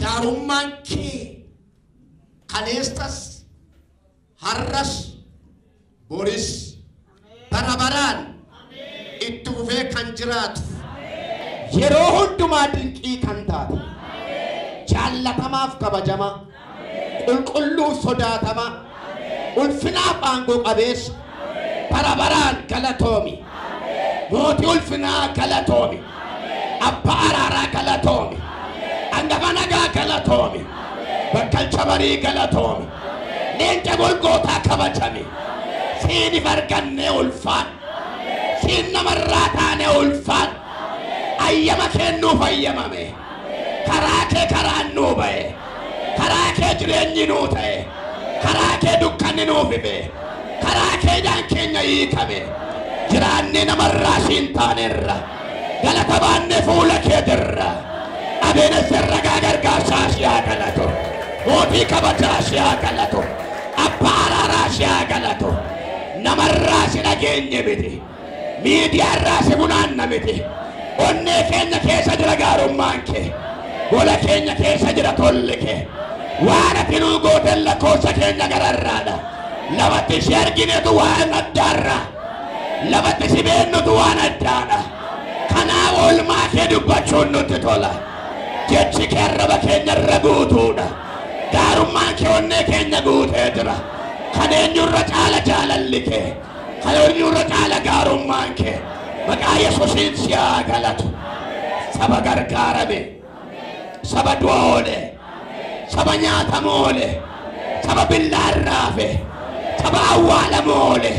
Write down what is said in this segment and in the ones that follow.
Gaarummaan kee kaleessas har'as boris bara baraan itti fufee kan jiraatu yeroo hundumaa dinqii kan taate jaallatamaaf kabajamaa qulqulluu sodaatamaa ulfinaaf aangoo qabeessa bara baraan galatoomi mootii ulfinaa galatoomi abbaa araaraa galatoomi hangafa nagaa galatoomi bakkalcha barii galatoomi leenca golgootaa kabajami siinif argannee ulfaan siin namarraa taane ulfaan ayyama kennuuf ayyamame karaa kee karaan nuu ba'e karaa kee jireenyi nuu ta'e karaa kee dukkanni nuuf ife karaa kee idaan keenya hiikame jiraannee namarraa siin taanerra galata baannee fuula kee dirra Abenezer ragaa gargaarsaa si haa galatu mootii kabajaa si haa galatu abbaa araaraa si haa galatu namarraa si dhageenye miti miidiyaarraa si funaanna miti onnee keenya keessa jira gaarummaan kee gola keenya keessa jira tolli kee waan ati nuu goote lakkoofsa keenya gararraadha lafatti si arginetu waan addaarra lafatti si beennutu waan addaadha kanaaf oolmaa kee dubbachuun nutti tola jechi kee arraba keenya irra guutuudha gaarummaan kee onnee keenya guutee jira kan eenyurra caala jaalalli kee kan eenyurra caala gaarummaan kee maqaa Yesuusiin si haa galatu saba gargaarame saba du'a oole saba nyaatamu oole saba billaan raafe saba awwaalamu oole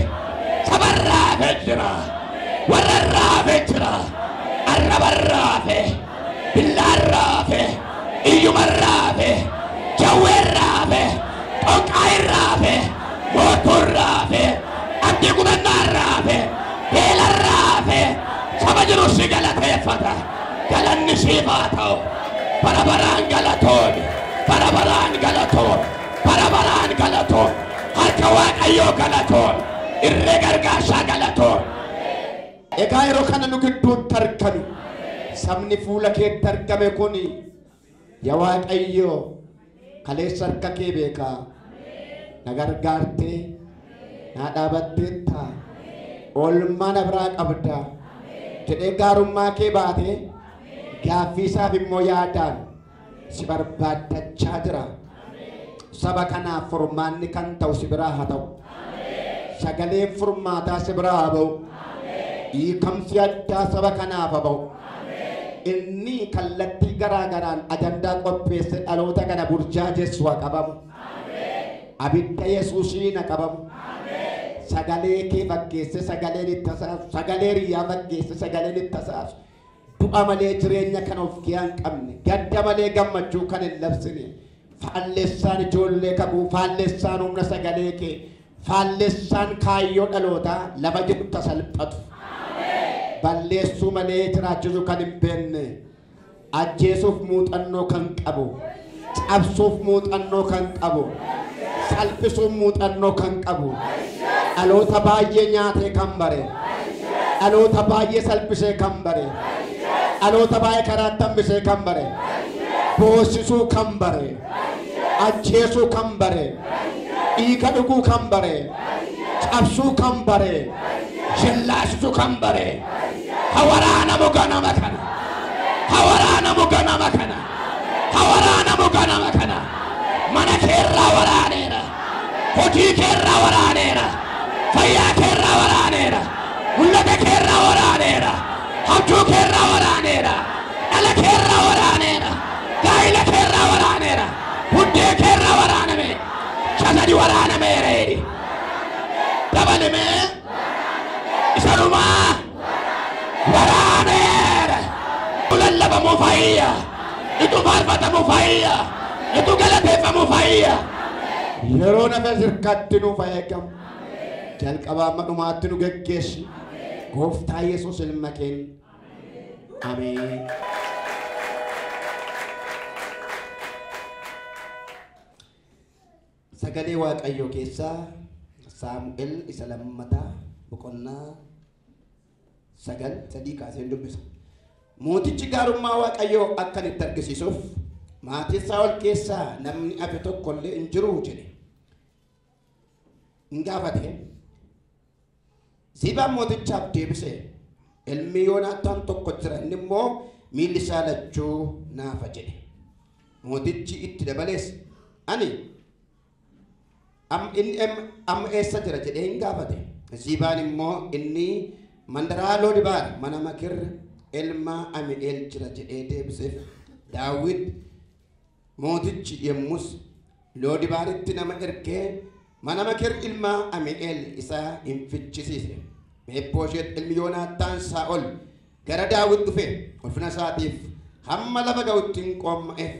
saba raafe jira warra raafe jira arraba raafe billaan raafe iyyuma raafe jawween raafe xonqaayin raafe mootuun raafe abdii kutannaan raafe beelan raafe saba jiru si galateeffata galanni siif haa ta'u bara baraan galatoomi bara baraan galatoomi bara baraan galatoomi harka Waaqayyoo galatoomi irree gargaarsaa galatoomi. Egaa yeroo kana nu gidduutti argame sabni fuula keetti argame kun yaa Waaqayyoo kaleessa harka kee beekaa na gargaartee na dhaabatteetta oolmaa na biraa qabda jedhee gaarummaa kee baatee gaaffii isaaf immoo yaadaan si barbaaddachaa jira. Saba kanaaf furmaanni kan ta'u si biraa haa ta'u. Sagaleen furmaataa si biraa haa ba'u. Hiikamsi addaa saba kanaaf haa ba'u. Inni kallattii garaa garaan ajandaa qopheesse dhaloota kana burjaajessu haa qabamu. Abidda Yesuusiin haa qabamu. Sagalee kee fakkeesse sagaleen itti tasaasu sagalee riyyaa fakkeesse sagaleen itti tasaasu. Du'a malee jireenya kan of kee hin qabne gadda malee gammachuu kan hin labsine faallessaan ijoollee qabuu faallessaan humna sagalee kee faallessaan kaayyoo dhalootaa lafa jiru tasalphatu balleessuu malee jiraachisuu kan hin beekne ajjeesuuf muuxannoo kan qabu cabsuuf muuxannoo kan qabu salphisuuf muuxannoo kan qabu dhaloota baay'ee nyaatee kan bare dhaloota baay'ee salphisee kan bare dhaloota baay'ee karaatti hambisee kan bare boossisuu kan bare ajjeesuu kan bare dhiiga dhuguu kan bare cabsuu kan bare shillaasisuu kan bare hawaraanamu ganama kana hawaraanamu ganama kana hawaraanamu ganama kana mana keerraa waraaneera hojii keerraa waraaneera fayyaa keerraa waraaneera mul'ata keerraa waraaneera abjuu keerraa waraaneera dhala keerraa waraaneera gaa'ila keerraa waraaneera buddee keerraa waraaname shasadi waraanameera jedhi dabalime isa dhumaa waraaneera lallabamuu fayya itu faarfatamuu fayya itu galateeffamuu fayya yeroo nafa sirkatti nuuf eegamu jalqabaa amma dhumaatti nu geggeessi gooftaa Yesuus ilma keenya ameen. Sagalee Waaqayyoo keessaa Saamu'eel isa lammataa boqonnaa 9:3 kaasee dubbisa. Mootichi gaarummaa Waaqayyoo akka itti argisiisuuf Maatii Saa'ol keessaa namni hafe tokkollee hin jiru jedhe. Hin gaafate. Ziibaan mootichaaf deebise. Ilmi Yoonaataan tokko jira, inni immoo miilli isaa lachuu naafa jedhe. Mootichi itti dabalees ani inni amma eessa jira jedhee hin gaafate. Ziibaan immoo inni mandaraa Loodibaar mana Makir ilma Ami'eel jira jedhee deebiseef. Daawit mootichi yommus Loodibaaritti nama ergee mana Makir ilma Ami'eel isa hin fichisiise. Mefiibooshet ilmi Yoonaataan Saa'ol gara Daawit dhufe ulfina isaatiif hamma lafa ga'utti hin qoomma'eef.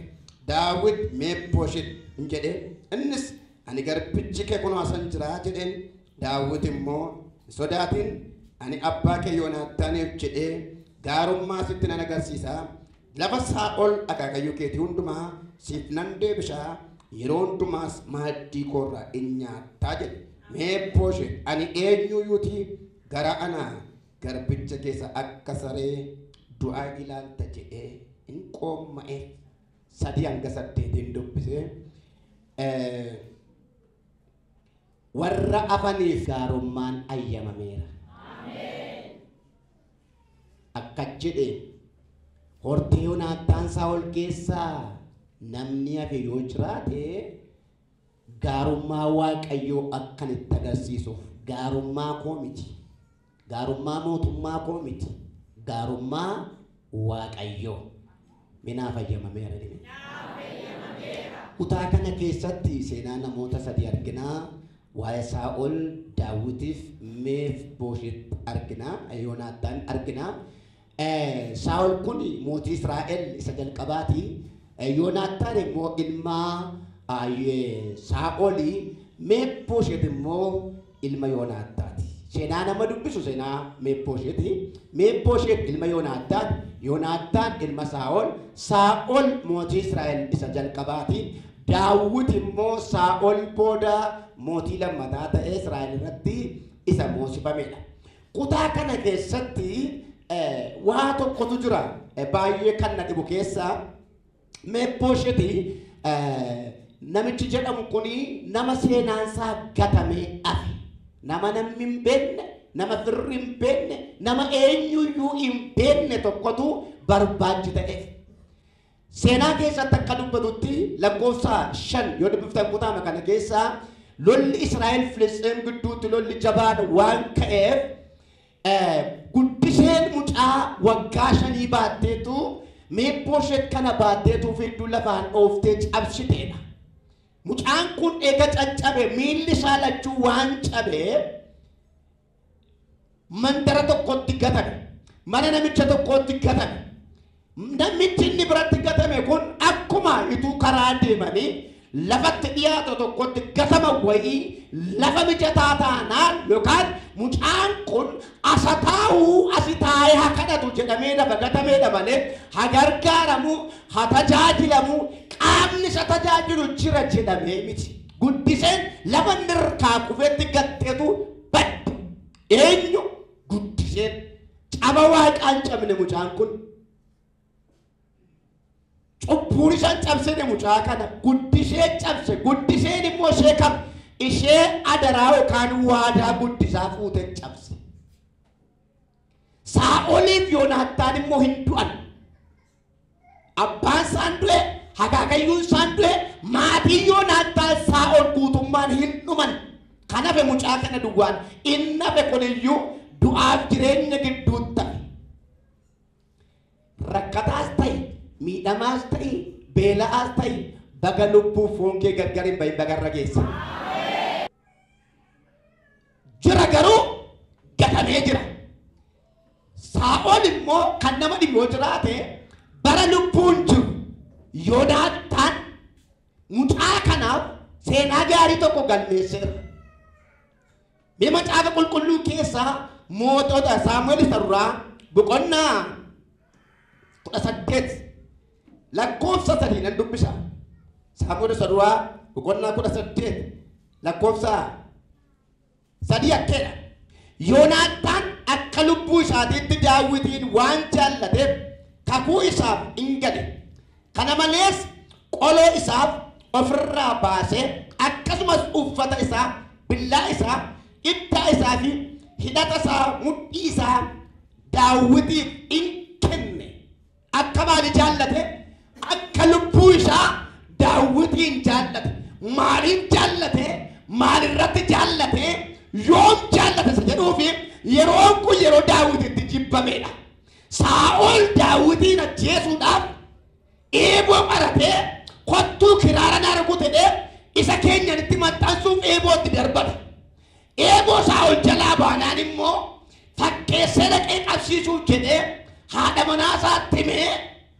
Daawit Mefiibooshet hin jedhe. Innis ani garbichi kee kunoo asan jira jedheen. Daawit immoo hin sodaatin, ani abbaa kee Yoonaataaniif jedhee gaarummaa sitti nan agarsiisa. Lafa Saa'ol akaakayyuu keetii hundumaa siif nan deebisa, yeroo hundumaas maaddii koorraa in nyaattaa jedhe. Mefiibooshet ani eenyuyyuuti gara ana garbicha keessa akka saree du'aa ilaalta jedhee hin qoomma'eef. 3-8 dubbisee warra afaniif gaarummaan ayyamameera. Akka jedhe hortee Yoonaataan Saa'ol keessaa namni hafe yoo jiraate gaarummaa Waaqayyoo akkan itti agarsiisuuf gaarummaa koo miti, gaarummaa mootummaa koo miti, gaarummaa Waaqayyoo minaaf ayyamameera. Kutaa kana keessatti seenaa namoota sadii arginaa. Waa'ee Saa'ol, Daawitiif Mefiibooshet arginaa, Yoonaataan arginaa. Saa'ol kun mootii Israa'el isa jalqabaati. Yoonaataan immoo ilma Saa'oli, Mefiibooshet immoo ilma Yoonaataati. Seenaa nama dubbisu seenaa Mefiibosheti. Mefiibooshet ilma Yoonaataan, Yoonaataan ilma Saa'ol, Saa'ol mootii Israa'el isa jalqabaati. Daawit immoo Saa'ol booda mootii lammataa ta'ee Israa'el irratti isa moosifamedha. Kutaa kana keessatti waa tokkotu jira baay'ee kan na dhibu keessaa. Mefiibosheti namichi jedhamu kuni nama seenaansaa gatamee hafe. Nama namni hin beekne, nama firri hin beekne, nama eenyuyyuu hin beekne tokkotu barbaachi ta'eef. Seenaa keessatti akka dubbatutti lakkoofsa 5 yoo dubbiftan kutaama kana keessaa lolli Israa'el Filisxeem gidduutti lolli jabaan waan ka'eef guddiseen mucaa waggaa 5 baatteetu Mefiibooshet kana baatteetu fidduu lafaan dhooftee cabsiteedha. Mucaan kun eega caccabe miilli isaa lachuu waan cabee mandara tokkotti gatame. Mana namicha tokkotti gatame. Namichi inni biratti gatame kun akkuma ituu karaa deemanii lafatti dhiyaatu tokkotti gatama wayii lafa mijataa taanaan yookaan mucaan kun asa taa'uu asi taa'ee haa kadhatu jedhamee lafa gatameedha malee haa gargaaramu, haa tajaajilamu, qaamni isa tajaajilu jira jedhamee miti. Guddiseen lafa inni irraa kufetti gatteetu badde. Eenyu guddiseen caba waaqaan cabne mucaan kun. Cubbuun isaan cabsine mucaa kana guddisee cabse. Guddiseen immoo ishee kam ishee adaraa yookaan waadaa guddisaa fuute cabse. Saa'oliif Yoonaataan immoo hin du'an. Abbaan isaan du'e, akaakayyuun isaan du'e, maatiin Yoonaataan Saa'ol guutummaan hin dhuman. Kan hafe mucaa kana duwwaan inni hafe kuniyyuu du'aaf jireenya gidduutti hafe. Rakkataas ta'e, miidhamaas ta'e, beela'aas ta'e, baga lubbuu foon kee gargar hin bahin bagarra geessa. Jira garuu gatamee jira. Saa'ol immoo kan nama dhibu yoo jiraate bara lubbuun jiru Yoonaataan mucaa kanaaf seenaa gaarii tokko galmeesseera. Mee macaafa qulqulluu keessaa mootota Saamu'eel isa duraa boqonnaa 18 lakkoofsa 3 nan dubbisa. Saamu'eel isa duraa boqonnaa 18 lakkoofsa 3 akkeedha. Yoonaataan akka lubbuu isaatiitti Daawitiin waan jaallateef kakuu isaaf hin gale. Kana malees qoloo isaaf ofirraa baasee akkasumas uffata isaa, billaa isaa, iddaa isaa fi hidhata isaa, mudhii isaa Daawitiif in kenne. Akka maali jaallate? Akka lubbuu isaa Daawitiin jaallate. Maaliin jaallate? Maalirratti jaallate? Yoom jaallate isa jedhuufi yeroon kun yeroo Daawititti jibbamedha. Saa'ol Daawitiin ajjeesuudhaaf eeboo qaratee kottuu kiraara na rukutedhee isa keenyanitti maxxansuuf eebootti darbate. Eeboo Saa'ol jalaa baanaan immoo fakkeessee dhaqee qabsiisuuf jedhee haadha manaa isaatti himee,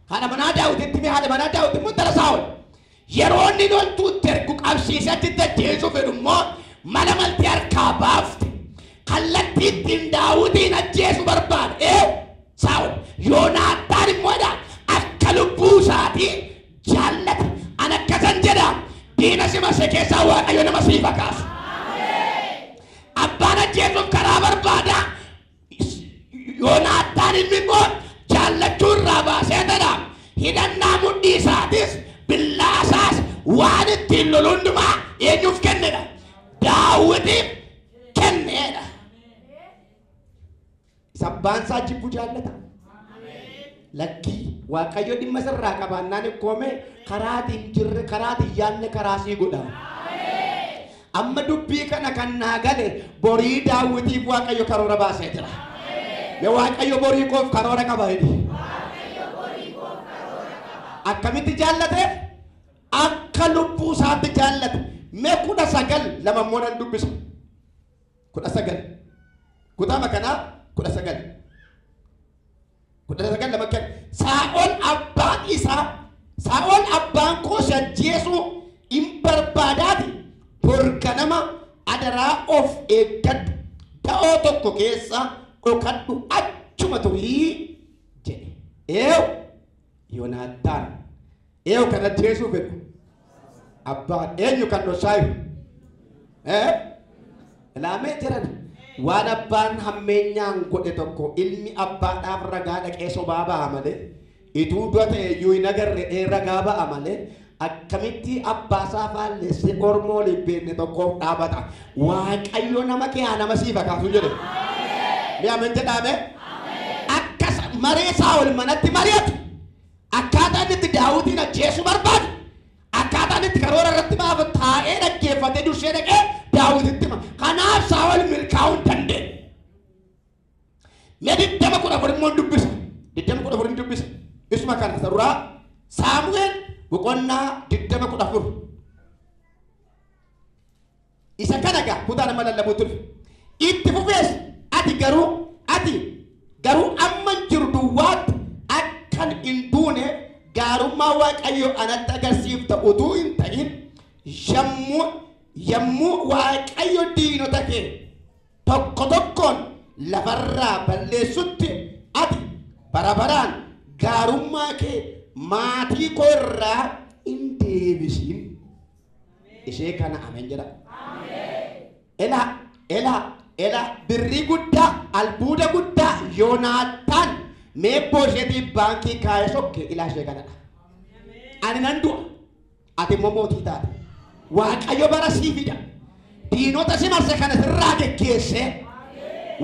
haadha manaa Daawititti himee, haadha manaa Daawit immoo intala Saa'ol. Yeroo inni loltuutti ergu qabsiisee achitti ajjeesuu fedhu immoo mala maltee harkaa baafte. Kallattii ittiin Daawitiin ajjeesuu barbaade. Saa'ol. Yoonaataan immoo akka lubbuu isaatii jaallate. Ani akkasan jedha, diina si marsee keessaa Waaqayyo nama siif haa kaasu. Abbaan ajjeesuuf karaa barbaada. Yoonaataan ilmi immoo jaallachuu irraa baasee jedha. Hidhannaa mudhii isaatis billaa isaas waan ittiin lolu hundumaa eenyuuf kennedha? Daawitiif kennedha. Isa abbaan isaa jibbu jaallata. Lakkii Waaqayyo dhimma sirraa qabaannaan ikkoome karaatiin jirre karaatiin yaadne karaa sii godha. Amma dubbii kana kan naa gale borii Daawitiif Waaqayyo karoora baasee jira. Mee Waaqayyo borii koof karoora qaba jedhi. Akkamitti jaallate? Akka lubbuu isaatti jaallate. Mee 19 lama immoo nan dubbisa. 19. Kutaa makanaa 19. 19 lama kenna. Saa'ol abbaan isaa, Saa'ol abbaan koo si ajjeesuu hin barbaadaati. Bor ganama adaraa of eeggadhu. Da'oo tokko keessa dhokadhu achuma turii jedhe. Eew Yoonaataan. Eew kan ajjeesuu fedhu. Abbaan eenyu kan dhoksaayu? Ilaamee jiran. Waan abbaan hammeenyaan godhe tokko ilmi abbaadhaaf ragaa dhaqee sobaa ba'a malee, ituu du'a ta'e iyyuu hin agarre dhee ragaa ba'a malee, akkamitti abbaasaa faallessee ormoo waliin beekne tokkoof dhaabata. Waaqayyo nama kee haa nama siif haa kaasu jedhe. Mee ameen jedhaame? Akka maree Saa'ol manatti mari'atu, akkaataa inni itti Daawitiin ajjeesuu barbaadu, akkaataa inni itti karoora irratti baafa taa'ee dhaggeeffatee dursee dhaqee Daawititti hima. Kanaaf Saa'ol milkaa'uu hin dandeenye. Mee 20:14 immoo hin dubbisa. 20:14 hin dubbisa. Isuma kana isa duraa Saamu'eel boqonnaa 20:14. Isa kana gaa kutaa nama lallabuu ture. Itti fufees ati garuu amma jiru duwwaatti akkan hin duune gaarummaa Waaqayyo anatti agarsiifta utuu hin ta'in yommuu Waaqayyo diinota kee tokko tokkoon lafarraa balleessutti ati bara baraan gaarummaa kee maatii koo irraa hin deebisiin. Ishee kana ameen jedha. Elaa elaa elaa birrii guddaa albuuda guddaa Yoonaataan meebboo isheetiif baankii kaayee sokke ilaa ishee kanadha. Ani nan du'a. Ati immoo mootii taate. Waaqayyo bara sii fida. Diinota si marse kana sirraa geggeessee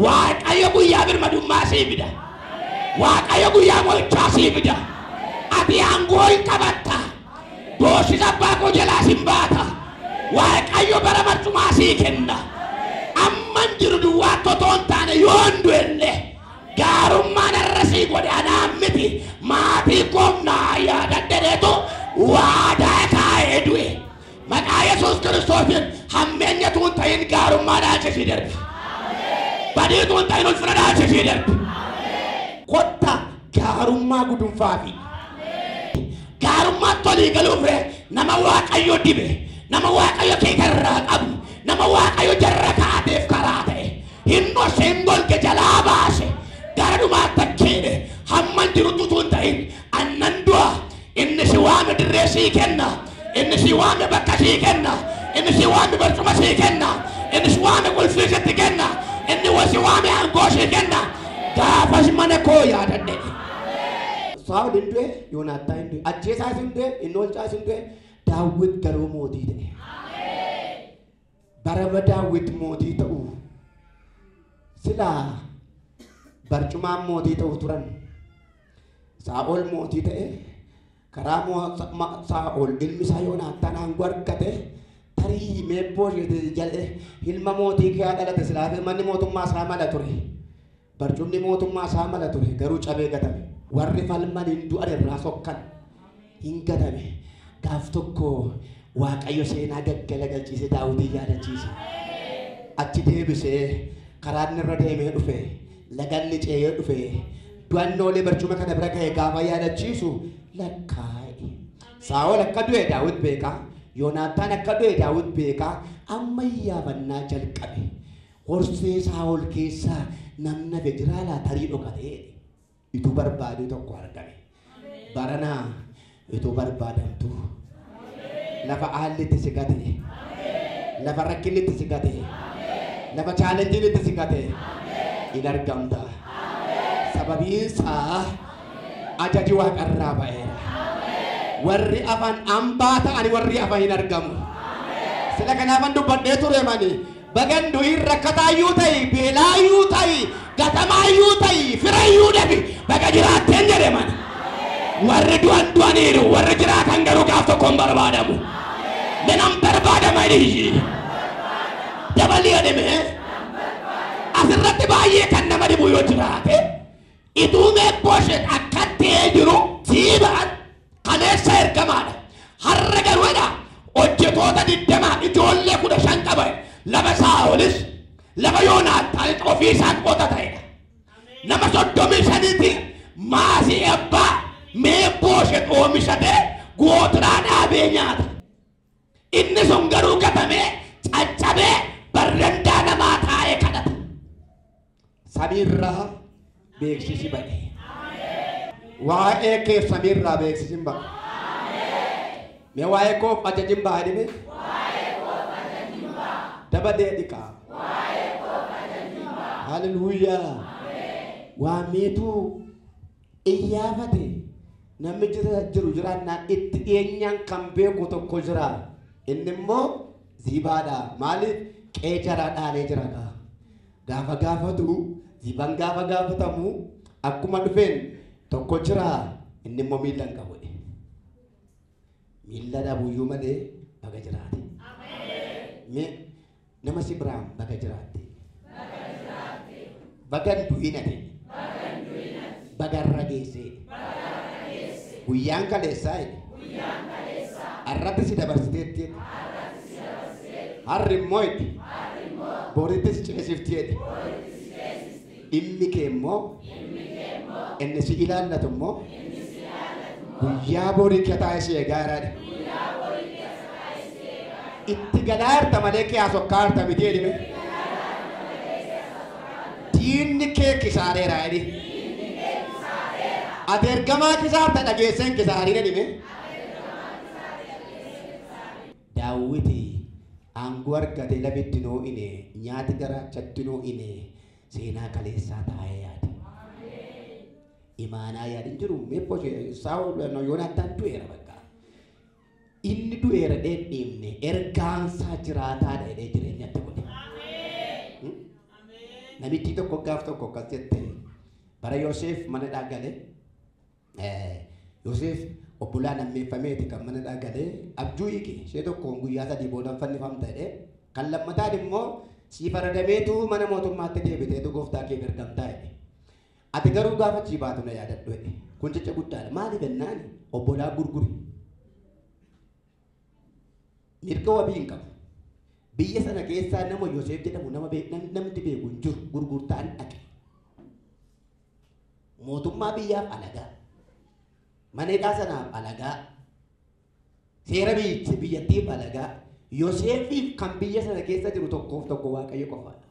Waaqayyo guyyaa birmadummaa sii fida. Waaqayyo guyyaa mo'ichaa sii fida. Ati aangoo hin qabatta. Doorsisa abbaa koo jalaa sin baata. Waaqayyo bara marcumaa sii kenna. Amman jiru duwwaa otoo hin taane yoon du'ellee gaarummaan irra sii godhe anaan miti maatii koomnaa yaadadheetu waadaa kaa'ee du'e. Maqaa Yesuus Kiristoosiin hammeenyatu hin ta'in gaarummaa dhaalchisii darbi. Badiitu hin ta'in ulfina dhaalchisii darbi. Kotta gaarummaa gudunfaafi. Gaarummaa tolii galuuf nama Waaqayyo dibe, nama Waaqayyo keekarraa qabu, nama Waaqayyo jarra kaateef karaa ta'e. Hin dhoshe hin golge jalaa baase. Gara dhumaatti akkeedhe hamman jirutti utuu hin ta'in annan du'a. Inni si waame dirree sii kenna. Inni si waame bakka sii kenna. Inni si waame barcuma sii kenna. Inni si waame qulfii sitti kenna. Inni si waame aangoo sii kenna. Gaafas mana koo yaadadhe. Saa'ol hin du'e, Yoonaataan hin du'e, ajjeesaas hin du'e, inni olchaas hin du'e, Daawit garuu mootii ta'e. Bara Daawit mootii ta'u silaa barcumaan mootii ta'u turan. Saa'ol mootii ta'e karaa Saa'ol ilmi isaa Yoonaataan aangoo argate tarii Meefibosheet jedhe ilma mootii kee dhalate silaa manni mootummaa isaa mala ture. Barcumni mootummaa isaa mala ture garuu cabee gatame. Warri falman hin du'an irraa sokkan hin gatame. Gaaf tokko Waaqayyo seenaa gaggalagalchiise Daawitin yaadachiise. Achi deebisee karaa inni irra deemee dhufe laganni ce'ee dhufe du'annoolee barcuma kana bira ga'e gaafa yaadachiisu lakkaa'e. Saa'ol akka du'e Daawit beekaa. Yoonaataan akka du'e Daawit beekaa. Amma iyyaafannaa jalqabe. Horsee Saa'ol keessaa namni hafe jiraa laa tarii dhokatee ituu barbaaduu tokko argame. Baranaa ituu barbaadamtu lafa haalli itti si gate, lafa rakkinni itti si gate, lafa chaalenjiin itti si gate in argamta. Sababiin isaa ajaji waaqarraa ba'eera. Warri afaan hambaa ta'ani warri afaan hin argamu. Sila kanaafan dubbadhee ture mani. Bagan du'iin rakkataayyuu ta'i, beelaayyuu ta'i, gatamaayyuu ta'i, firayyuu dhabi, baga jiraatteen jedhe mani. Warri du'an du'aniiru, warri jiraatan garuu gaaf tokko hin barbaadamu. Nan barbaadama jedhi. Dabalii jedhame. Asirratti baay'ee kan nama dhibu yoo jiraate, ituu Meefibosheet akka ta'ee jiru Siibaan kaleessa ergamaadha. Har'a garuu jedha hojjetoota 20 ijoollee 15 qaba. Lafa Saa'olis lafa Yoonaataanis ofii isaa qota ta'edha. Nama 35 maasii abbaa Meefibosheet oomishatee gootiraa dhaabee nyaata. Inni sun garuu gatamee caccabee barrandaa namaa taa'ee kadhata. Samiirraa beeksisi ba'e. Waa'ee kee samiirraa beeksisi ba'a. Mee waa'ee koof ajajin ba'a jedhime? Dabalee dhiqaa. Haleluuyaa. Waameetu iyyaafate namni jiru jiraannaan itti dhiyeenyaan kan beeku tokko jira. Inni immoo Ziibaadha. Maaliif qeecaraa dhaalee jira kaa. Gaafa gaafatu Ziibaan gaafa gaafatamu akkuma dhufeen tokko jira inni immoo miilla hin qabu. Miilla dhabuyyuu malee baga jiraate. Mee nama si biraan baga jiraatte. Baga hin du'in ati. Baga irra geessee. Guyyaan kaleessaa jedhe. Har'atti si dabarsiteetti jedhe. Harri immoo jedhe. Boritti si ceesifti jedhe. Dhimmi kee immoo inni si ilaallatu immoo guyyaa borii kee taa'ee si eegaa jira jedhe. Itti galaa jirta malee kee haasokkaa jirta miti jedhime. Diinni kee kisaareera jedhi. Ati ergamaa kisaarta dhageesseen kisaarii jedhime. Daawiti aangoo argatee lafitti noo ine nyaati garaachatti noo ine seenaa kaleessaa taa'ee yaade. Imaanaa yaadin jiru Meefibosheet Saa'ol Yoonaataan du'eera bakka. Inni du'eera dheedhiifne ergaansaa jiraataadha jedhee jireenyatti godhe. Namichi tokko gaaf tokko akkas jette bara Yoseef mana galee Yoseef obbolaa nammeeffameeti kan mana galee abjuu hiike ishee tokkoon guyyaa 3 booda fannifamta jedhee kan lammataan immoo sii faradameetu mana mootummaatti deebiteetu gooftaa kee ergamtaa jedhe. Ati garuu gaafa achii baatu na yaadadhu jedhe. Kun jecha guddaadha. Maaliif jennaan obbolaa gurguri. Mirga wabii hin qabu. Biyya sana keessaa nama Yoseef jedhamu namni beeku hin jiru gurgurtaan dhaqe. Mootummaa biyyaaf alagaa. Mana hidhaa sanaaf alagaa. Seera biyyattiif alagaa. Yoseefiif kan biyya sana keessa jiru tokkoof tokko Waaqayyo qofaadha.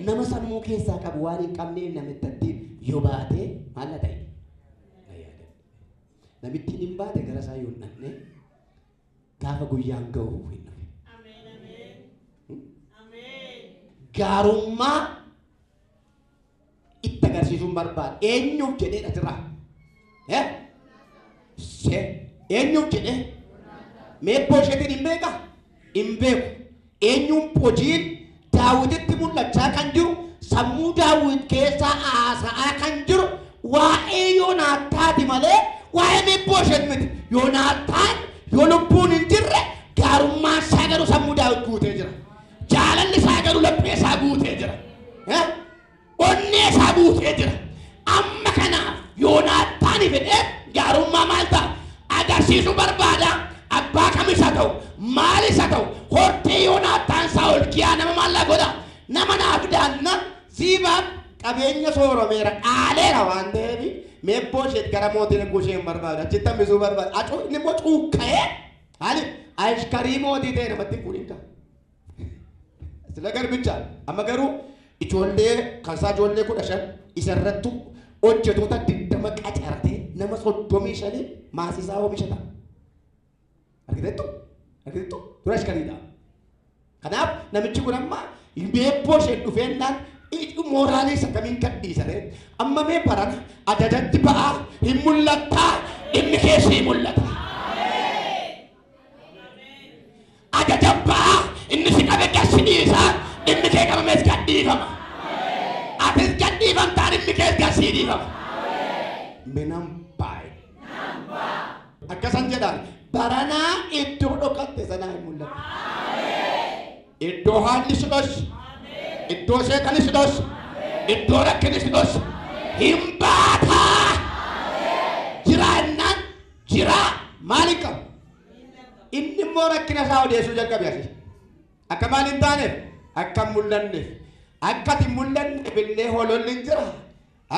Nama sammuu keessaa qabu waan hin qabneef namittatti yoo baate maal na ta'e? Na yaadadhe. Namittiin hin baate gara isaa yoo hin dhaqne gaafa guyyaan ga'u hin dhufe. Gaarummaa itti agarsiisuun barbaada. Eenyuuf jedhee asirraa? Eenyuuf jedhee Meebbosheetiin hin beekaa? Hin beeku. Eenyuun hojiin Daawititti mul'achaa kan jiru sammuu Daawit keessaa haasa'aa kan jiru waa'ee Yoonaataati malee waa'ee Meebbosheet miti. Yoonaataan yoo lubbuun hin jirre gaarummaan isaa garuu sammuu Daawit guutee jira. Jaalalli isaa garuu laphee isaa guutee jira. Onnee isaa guutee jira. Amma kanaaf Yoonaataan fedhee gaarummaa maal ta'a? Agarsiisuu barbaada. Abbaa kamis haa ta'u maalis haa ta'u hortee Yoonaataan Saa'ol kiyaa nama maallaa godha nama naaf daanna Ziibaan qabeenya sooromeera dhaaleera waan ta'eef Meebbosheet gara mootii erguu ishee hin barbaadu achitti hambisuu barbaadu acuu inni immoo cuukka'ee haali ashkarii mootii ta'e namatti hin fuudhin ta'a. Sila garbicha amma garuu ijoollee kansaa ijoollee 15 isarrattu hojjetoota 20 qacartee nama 35 maasisaa oomisha ta'a. Argiteettu? Argiteettu? Dura ashkariidha. Kanaaf namichi kun amma Meebbosheet dhufeennaan mooraalii isa kamiin gadhiisane amma mee barana ajajatti ba'aa hin mul'attaa dhimmi keessi hin mul'ata. Ajaja ba'aa inni si qabe gasi dhiisaa dhimmi kee qabamees gadhiifama. Atis gadhiifamtaa dhimmi kees gasii dhiifama. Minam baay'ee. Akkasan jedhaan baranaa iddoo dhokatte sanaa hin mul'atu. Iddoo haalli si dhos, iddoo seexanni si dhos, iddoo rakkinni si dhos, hin baataa. Jiraannaan jiraa maal hin qabu? Inni immoo rakkina isaa odeessuu jalqabe asii. Akka maal hin taaneef? Akka hin mul'anneef. Akka ati hin mul'anneef illee hololli hin jira.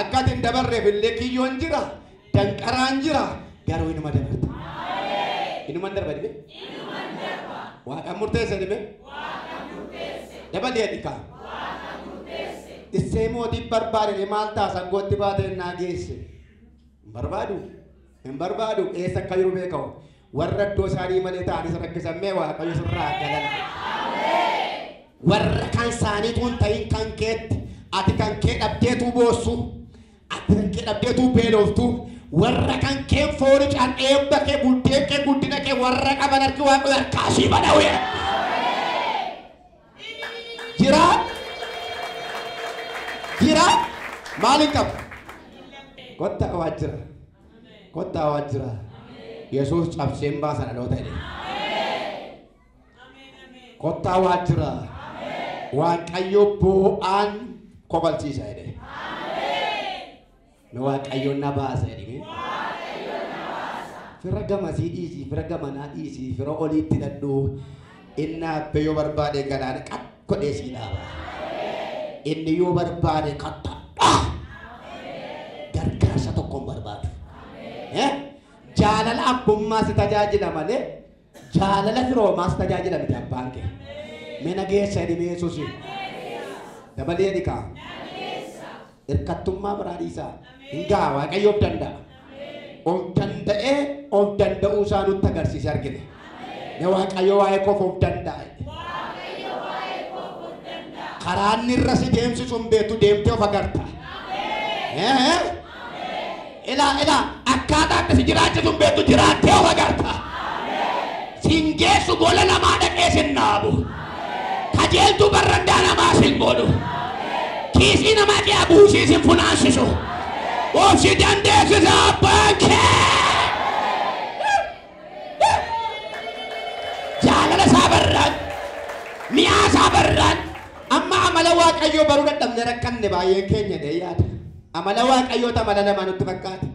Akka ati hin dabarreef illee kiyyoon jira. Danqaraan jira. Garuu inuma dabarta. Inuma darba dhibee? Waaqaan murteesse dhibee? Dabalee dhikaa. Issee mootiin barbaade maal ta'a sangootti baatee naa geesse. Hin barbaadu. Hin barbaadu. Eessa akka jiru beekamu. Warra iddoo isaanii malee ta'anis rakkisan mee Waaqayyo sirraa galala. Warra kan isaaniitu hin ta'in kan keetti. Ati kan kee dhabdeetu boossu. Ati kan kee dhabdeetu beeloftu. Warra kan kee fooricaan eebba kee buddeen kee guddina kee warra qaban harki Waaqayyo harkaa sii badhawe. Jira? Jira? Maal hin qabu? Kottaa waajjira. Kottaa waajjira. Yesuus cabseen baasa dhaloota jedhe. Kottaa waajjira. Waaqayyo boo'aan kobalchiisa jedhe. Waaqayyo na baasa jedhe. Fira gamasii dhiisii, fira gamanaa dhiisii, fira oliitti hidhadhu. Inni abbe yoo barbaade galaana qat godhee sii dhaaba. Inni yoo barbaade kattadha. Gargaarsa tokko hin barbaadu. Jaalala abbummaa si tajaajila malee jaalala firoomaa si tajaajila miti abbaan kee. Mina geessa jedhime Yesuus. Dabalee dhiqaa. Hirkattummaa biraa dhiisaa. Hin ga'a Waaqayyoof danda'a. Of danda'ee of danda'uu isaa nutti agarsiise argine. Mee Waaqayyo waa'ee koof of danda'a. Karaa inni irra si deemsisu hin beektu deemtee of agarta. Ilaa ilaa akkaataa akka si jiraachisu hin beektu jiraattee of agarta. Sin geessu gola namaa dhaqee sin dhaabu. Kajeeltuu barrandaa namaa sin godhu. Kiisii namaa kee buusii sin funaansisu. Of si dandeessisa abbaan kee. Jaalala isaa barraan mi'aa isaa barraan amma amala Waaqayyoo baruu dadhabne rakkanne baay'een keenya dee yaada. Amala Waaqayyoota amala namaa nutti fakkaate.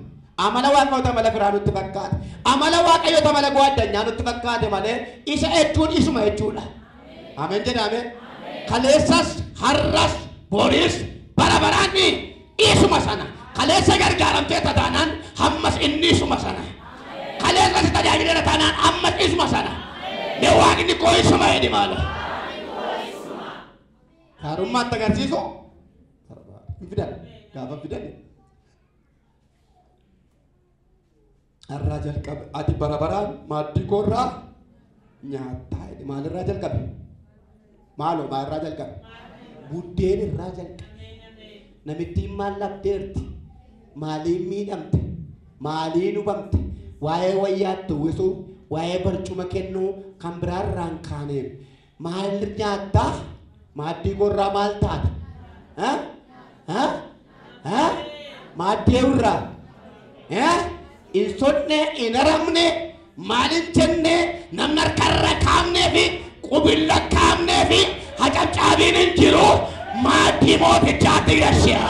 Amala Waaqayyoota amala firaa nutti fakkaate. Amala Waaqayyoota amala guaddanyaa nutti fakkaate malee isa jechuun isuma jechuudha. Ameen jedha ameen. Kaleessas har'as boris bara baraan isuma sana. Kaleessa gargaaramtee taanaan hammas inni isuma sana. Kaleessa si tajaajileera taanaan ammas isuma sana. Mee Waaqni koo isuma jedhi maalo. Gaarummaatti agarsiisu hin fidan gaafa fidan. Har'aa jalqabe ati bara baraan maaddii koorraa nyaattaa jedhe. Maalirraa jalqabe? Maaloo maalirraa jalqabe? Buddeen irraa jalqabe. Namittiin maal dhabdeerti? Maaliin miidhamte? Maaliin hubamte? Waa'ee wayyaatti uwwisuu, waa'ee barcuma kennuu kan biraarraan kaaneef. Maal nyaattaa? Maaddii korraa maal taata? Maaddii irraa? Hin sonne, hin haramne, maal hin jenne, namni harkarra kaa'amnee fi qubilla kaa'amnee fi hacabcaabiin hin jiru. Maaddii mootichaatti gashiya.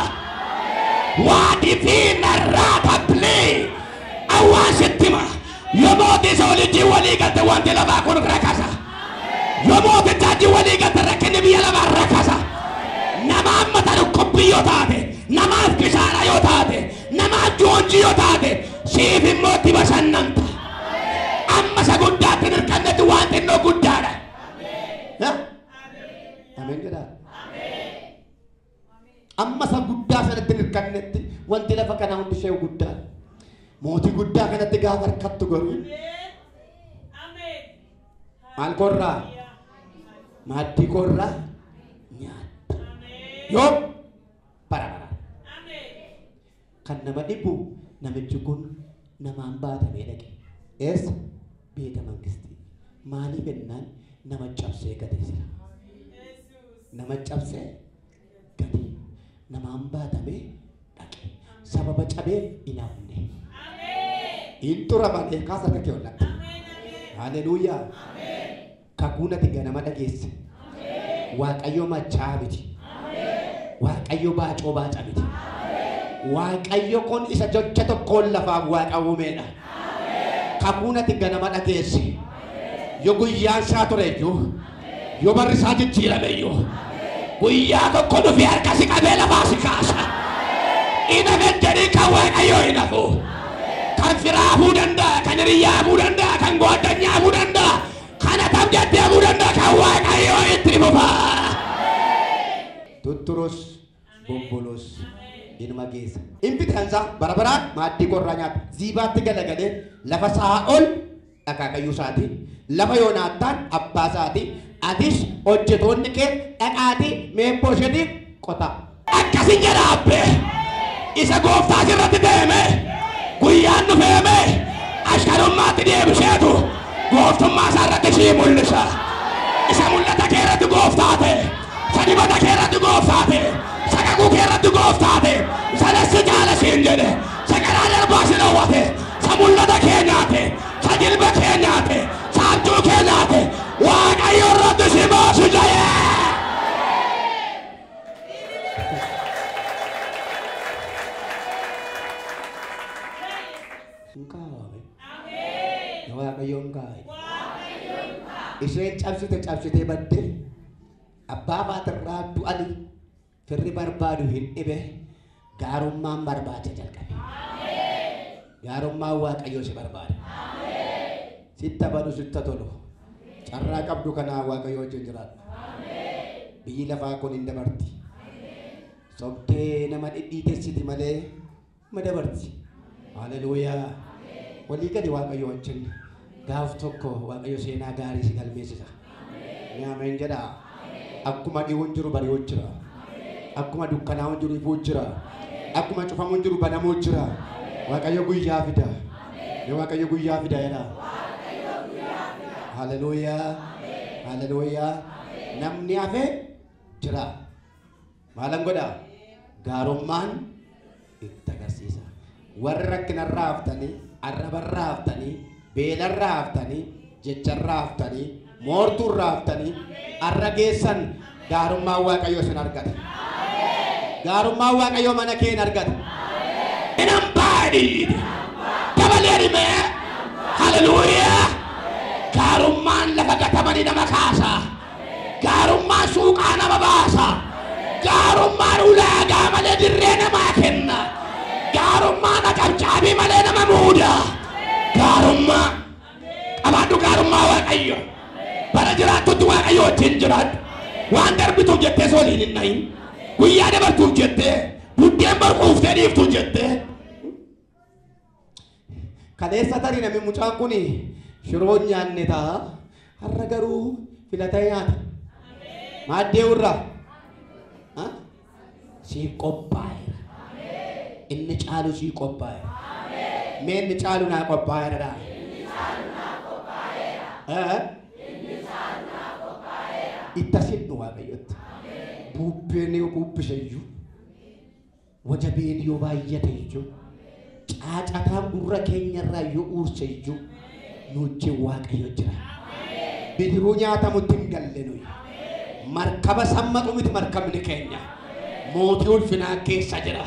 Waadifina raata plee. Awwaasittima. Yoo mootii isa waliin walii galte wanti lafaa kun rakasa. Yoo mooticha walii galte rakkinni biyya lafaa rakasa. Nama amma dhukkubbii yoo taate, namaaf kisaaraa yoo taate, namaaf joonjii yoo taate, siif immoo itti bashannanta. Amma isa guddaatti hirkannetti waan xinnoo guddaadha. Ameen jedhaa. Amma isa guddaa sanatti hirkannetti wanti lafa kanaa hundi ishee guddaadha. Mootii guddaa kanatti gaafa harkattu garuu maal korraa? Maaddii korraa nyaatta. Yoo bara bara. Kan nama dhibu namichi kun namaan baatamee dhaqe. Eessa? Beeta mangistii. Maaliif jennaan nama cabsee gatee jira. Nama cabsee gatee namaan baatamee dhaqe. Sababa cabeef hin hafne. Hin xura malee kaasa harka kee ollatti. Haleluuyaa. Kakuun ati ganama dhageesse. Waaqayyo machaa miti. Waaqayyo baacoo baaca miti. Waaqayyo kun isa jecha tokkoon lafaaf waaqa uumeedha. Kakuun ati ganama dhageesse. Yoo guyyaan isaa ture iyyuu, yoo barri isaa jijjiirame iyyuu, guyyaa tokko dhufee harka si qabee lafaa si kaasa. Ina jedhii kan Waaqayyo hin hafu. Kan firaafuu danda'a, kan hiriyyaafuu danda'a, kan gooddanyaafuu danda'a, kan atam jetteefuu danda'a, kan Waaqayyo itti fufa. Tutturus, bobbolus, inuma geessa. Infitansa bara baraan maaddii korraa nyaata. Ziibaatti galagalee lafa Saa'ol akaakayyuu isaati, lafa Yoonaattaan abbaa isaati, atis hojjetoonni kee dhaqaatii Meefibooshetiif qotaa. Akkasin jedha abbee isa gooftaa irratti deeme guyyaan dhufeeme ashkarummaatti deebiseetu gooftummaa isaa irratti sii mul'isa. Isa mul'ata kee irratti gooftaa ta'e, isa dibata kee irratti gooftaa ta'e, isa kakuu kee irratti gooftaa ta'e, isa lassi jaala siin jedhe, isa karaa darbaa si dhowwate, isa mul'ata kee nyaate, isa jilba kee nyaate, isa abjuu kee nyaate, Waaqayyo irratti si baasisa. Waaqayyoon kaa'e. Isheen cabsite cabsitee badde abbaa baatirraa du'anii firri barbaadu hin dhibe gaarummaan barbaacha jalqabe. Gaarummaan Waaqayyoo si barbaada. Sitta badu sitta tolu. Carraa qabdu kanaa Waaqayyoo wajjin jiraadhu. Biyyi lafaa kun hin dabarti. Sobdee nama dhidhiitessiti malee ma dabarti. Haleluuyaa. Walii gadi Waaqayyoo wajjin gaaf tokko Waaqayyo seenaa gaarii si galmeessisa. Ni ameen jedhaa. Akkuma dhi'uun jiru bari'uun jira. Akkuma dukkanaa'uun jiru ifuun jira. Akkuma cufamuun jiru banamuun jira. Waaqayyo guyyaa fida. Yoo Waaqayyo guyyaa fida jedha. Haleluuyaa. Haleluuyaa. Namni hafe jira. Maalan godhaa? Gaarummaan itti agarsiisa. Warri rakkinarraa haftanii, arrabarraa haftanii, beelarraa haftanii, jecharraa haftanii, moortuurraa haftanii, arra geessan gaarummaan Waaqayyoo isin argata. Gaarummaan Waaqayyoo mana kee hin argata. Inam baadii dabalee dhimee haleluuyaa. Gaarummaan lafa gatamanii nama kaasa. Gaarummaan suuqaa nama baasa. Gaarummaan ulaagaa malee dirree namaa kenna. Gaarummaan acabcaabii malee nama muuda. Gaarummaa qabaadhu gaarummaa Waaqayyo. Bara jiraattutti Waaqayyo wajjin jiraadhu. Waan darbituuf jettee sooliin hin nahin. Guyyaa dabartuuf jettee buddeen barquuftee dhiiftuuf jettee. Kaleessa tarii namni mucaan kun shiroo nyaanne ta'a. Har'a garuu filatee nyaata. Maaddee irraa. Siif qophaa'eera. Inni caalu siif qophaa'eera. Mee inni caalu naa qophaa'eera. Ittasidhu Waaqayyotti. Bubbeen yoo bubbise iyyuu, wajabeen yoo baay'ate iyyuu, caacataan gurra keenyarraa yoo uurse iyyuu, nu wajjin Waaqayyo jira. Bidiruu nyaatamutti hin galle nuyi. Markaba sammatu miti markabni keenya. Mootii ulfinaa keessa jira.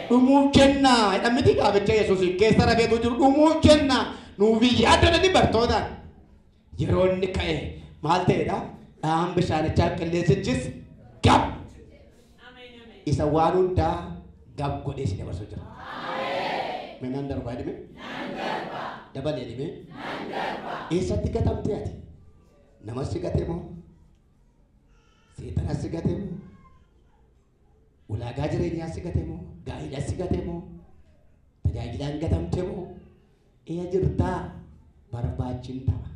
Dhumuuf jennaa jedhamiti gaaficha Yesuus keessa rafeetu jiru dhumuuf jennaa nuuf yaaddanani bartootaan. Yeroo inni ka'e maal ta'edha? Dhahaan bishaanichaa qilleensichis gab. Isa waan hundaa gab godhee si dabarsu jira. Mee nan darbaa dhime? Dabalee dhime? Eessatti gatamte ati? Namas si gate moo? Seexanas si gate moo? Ulaagaa jireenyaa si gate moo? Gaa'ila si gate moo? Tajaajilaan gatamte moo? Eeya jirtaa? Barbaachin ta'a.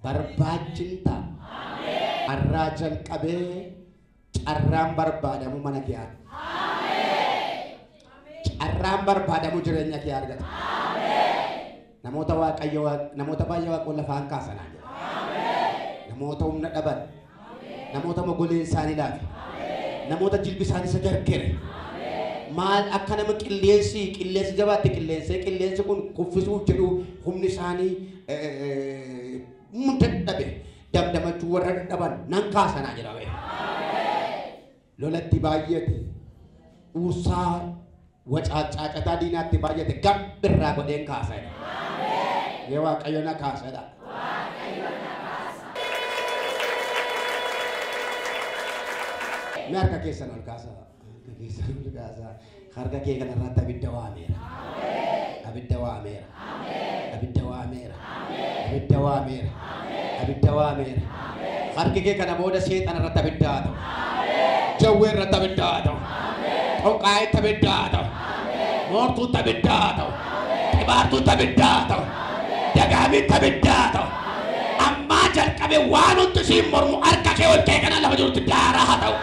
Barbaachin ta'a. Har'aa jalqabee carraan barbaadamu mana kee argata. Carraan barbaadamu jireenya kee argata. Namoota Waaqayyo namoota baay'ee Waaqoon lafaan kaasanaa jira. Namoota humna dhaban. Namoota mogoleen isaanii laafe. Namoota jilbi isaanii isa gargare. Maal akka nama qilleensi qilleensi jabaatti qilleensee qilleensi kun kuffisuuf jedhu humni isaanii dadhabe damdamachuu warra dadhaban nan kaasanaa jira. Lolatti baay'ate uursaa wacaacacataa diinaatti baay'ate gab irraa godheen kaasadha. Mee Waaqayyo na kaasadha. Mee harka keessan ol kaasaa. Harka keessan ol kaasaa. Harka kee kanarratti abidda waameera. Abidda waameera. Abidda waameera. Abidda waameera. Abidda waameera. Harki kee kana booda seexana irratti abidda haa ta'u. Jawwee irratti abidda haa ta'u. Xoqqaayetti abidda haa ta'u. Moortuutti abidda haa ta'u. Xibaartuutti abidda haa ta'u. Dagaamitti abidda haa ta'u. Ammaa jalqabe waan hundi siin mormu harka kee ol kee kana lafa jirutti daaraa haa ta'u.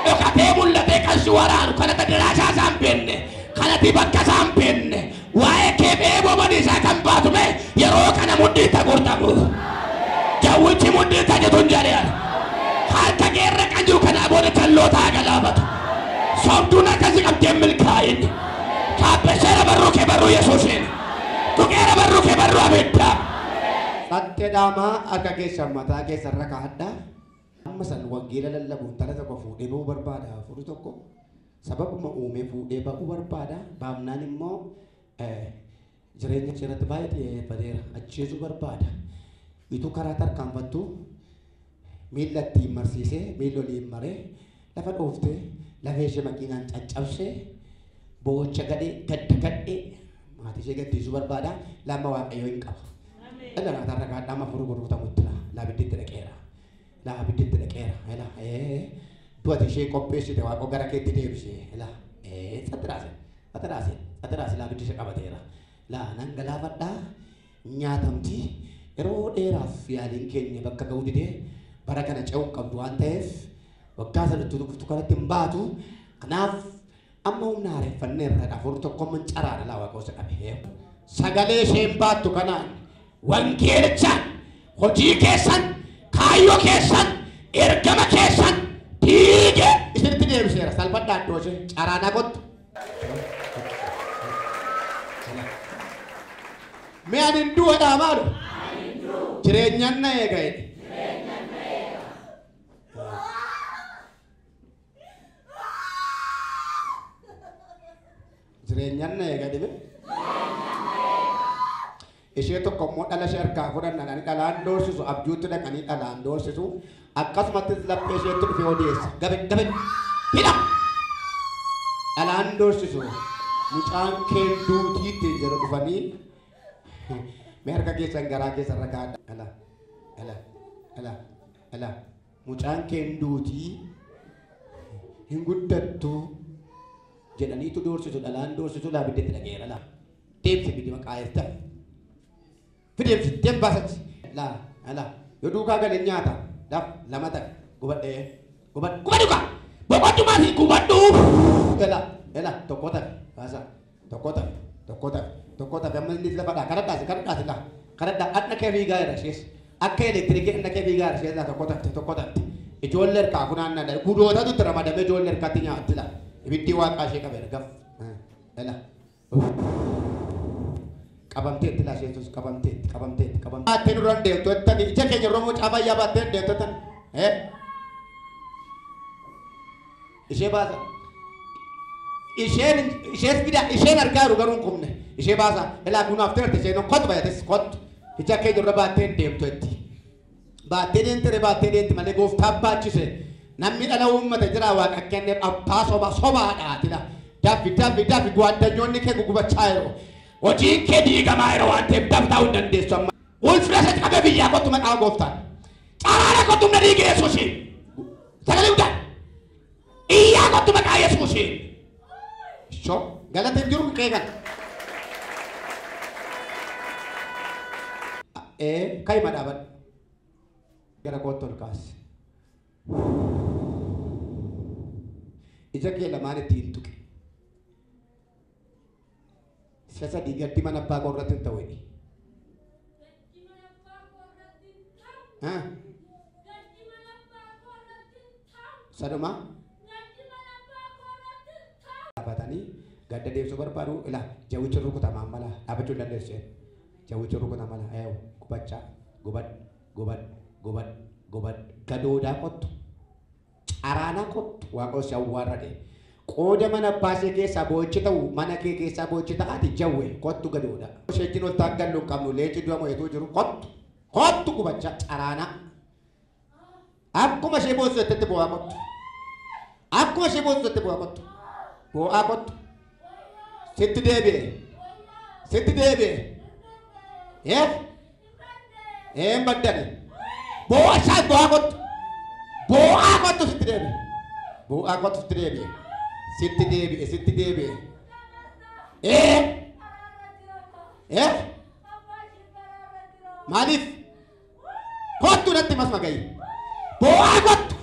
Dhokatee mul'atee kan si waraanu kanatti diraashaa isaan beenne kanatti bakka isaan beenne waa'ee kee beeboo badiisaa kan baatume yeroo kana mudhii gurtamu. Jawwichi mudhii tajaajiltu hin jedhan. Harka kee irra kan jiru kanaa booda callootaa galaafatu. Sobduun akkasii qabdee milkaa'in. Kaabbesseera barruu kee barruu Yesuusiin. Tuqeera barruu kee barruu abiddaa. Sattee dhaamaa harka keessan mataa keessan irra kaa'adhaa. Amma san wangeela lallabuun tala tokko fuudhee ba'uu barbaada. Fuudhu tokko sababuma uumee fuudhee ba'uu barbaada. Baafnaan immoo jireenya ishee irratti baay'ee xiyyeeffateera. Ajjeesuu barbaada. Ituu karaa tarkaanfattu miilla ittiin marsiisee miilla oliin maree lafa dhooftee lafee ishee makiinaan caccabsee boocha gadhee gadda gadhee maatii ishee gaddisiisuu barbaada. Lama Waaqayyoo hin qaba. Dhala namaa irra kaadhaa amma furuu gurgurtamutti laabiddiitti dhaqeera. Laabiddiitti dhaqeera. Du'ati ishee qopheessite Waaqoo gara keetti deebisee. Xaxiraase xaxiraase xaxiraase laabiddi ishee qabateera. Laa nan galaafadhaa nyaatamti yeroo dheeraaf yaaliin keenya bakka ga'uu didee bara kana ce'uu qabdu waan ta'eef waggaa sanatti dhuftu kanatti hin baatu. Kanaaf amma humna haareffanneerra afur tokko man caraadha laa Waaqoo isa qabe. Sagalee isheen baattu kanaan wangeelichaan hojii keessan kaayyoo keessan ergama keessan diigee isinitti deebiseera. Salphadhaa iddoo ishee caraanaa kottu. Mee ani hin du'adhaa maalu? Jireenyaan na eega jedhe. Jireenyaan na eega jedhe. Ishee tokko immoo dhala ishee harkaa fudhannaan dhalaan doorsisu abjuutti dhaqanii dhalaan doorsisu akkasumattis laphee isheetti dhufee odeessa. Gabe gabe hidha! Dhalaan doorsisu mucaan keen duutiitti jedhu dhufanii mee harka keessan garaa keessan irra kaa'adha. Ala ala ala ala mucaan keen duutii hin guddattu jedhaniitu doorsisu dhalaan doorsisu laabiddeetti dhaqeera laa. Deemsi bidi maqaa eessa? Fideemsi deem baasatti. Laa ala yoo duukaa galee nyaata daf lama ta'e gubadhee gubadhu gubadhu kaa boqoddu maatii gubadhu. Ela ela tokko ta'e baasa. Tokko tafe tokko tafe tokko tafe amma inni lafa dha kadhadhaasi kadhadhaasi la kadhadhaa adna kee fiigaa jira ishees akka elektirikii adna kee fiigaa jira ishees la tokko tafte tokko tafte ijoollee harkaa funaannaa gudootatu itti ramadamee ijoollee harkatti nyaatti la ibiddi waaqaa ishee qabeera gaf ela qabamteetti la isheen sus qabamteetti qabamteetti qabamteetti. Baattee nurraan deemtu jettani ija keenya Oromoo caafayyaa baattee deemtu jettani ishee baasa. Isheen ishees fida isheen argaa jiru garuu hin qubne ishee baasa ilaa kunaaf teerte isheen kottu bayates kottu ija keenya irra baattee deemtu jetti baattee deemte baattee deemte malee gooftaa baachise namni dhala uummata jira waaqa kenneef abbaa soba sobaadhaatila daffi daffi daffi gwaaddanyoonni kee gugubachaa jiru hojiin kee diigamaa jiru waan ta'eef daftaa hin dandeessu amma ulfina isa qabee biyyaa kottu maqaa gooftaan caraara kottu humna dhiiga Yesuusiin sagalee guddaa iyyaa kottu maqaa Yesuusiin. So, galata hin jiru kee kana. Kaima dhaabadhu. Gara kootti ol kaasi. Ija kee lamaan ittiin tuqi. Si'a sadii gaddi mana abbaa koo irratti hin ta'u jedhi. Saduma. Dhaabatanii gadda deebisuu barbaadu ilaa jawichi rukutamaa mala dhaabachuu hin dandeessu jawichi rukutamaa mala eewu gubachaa gubadhu gubadhu gubadhu gubadhu gadoodaa kottu caraanaa kottu waaqoo si awwaarrate qooda mana abbaa ishee keessaa boo'ichi ta'u mana kee keessaa boo'ichi ta'aati jawwe kottu gadooda. Isheetiin ol taaggallu hin qabnu leenci du'a mo'etuu jiru kottu kottu gubachaa caraanaa akkuma ishee boossu jettetti boo'aa kottu akkuma ishee boossu jettee boo'aa kottu. Boo'aa kottu sitti deebi'e sitti deebi'e een baddane boo'aa isaa boo'aa kottu boo'aa kottu sitti deebi'e boo'aa kottu sitti deebi'e sitti deebi'e sitti deebi'e maaliif kottu natti mas magayi boo'aa kottu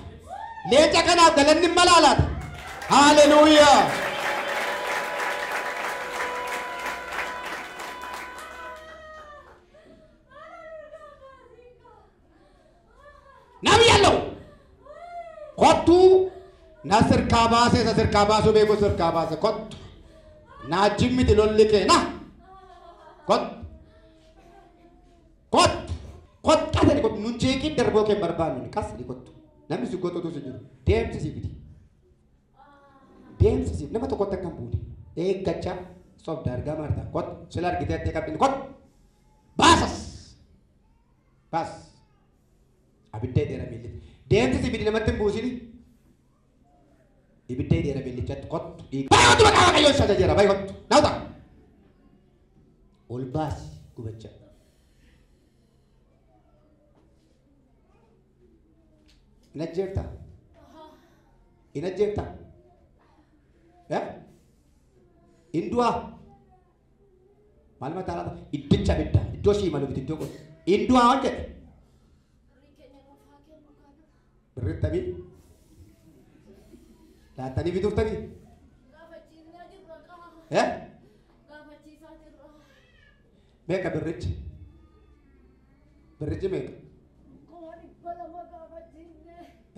leenca kanaaf galanni malaalaata. Hallelujah. Nabi yallo. Kottu na sirkaa baasee isa sirkaa baasuu beeku sirkaa baase kottu. Na jimmiti lolli kee na. Kottu. Kottu. Kottu qasani kottu nun jeeqin darboo kee barbaannu qasani kottu. Namni si gototu si jiru deemsi si fidi. Deemsisiif nama tokkotti akka hin buune eeggachaa sobda argaa marta kottu sila argitee addee qabdin kottu baasas baas abidda dheera miilli deemsisi ibiddi namatti hin buusini ibidda dheera miillichatti kottu dhiiga baay'ee kottu maqaa waaqayyoon isa ajajeera baay'ee kottu naawta ol baasi gubachaa hin ajjeeftaa hin ajjeeftaa Indua maal mataa laata iddicha abidda iddoo sii malu miti iddoo qotu indua waan jedhe birrittanii laattanii bituuftanii meeqa birrichi birrichi meeqa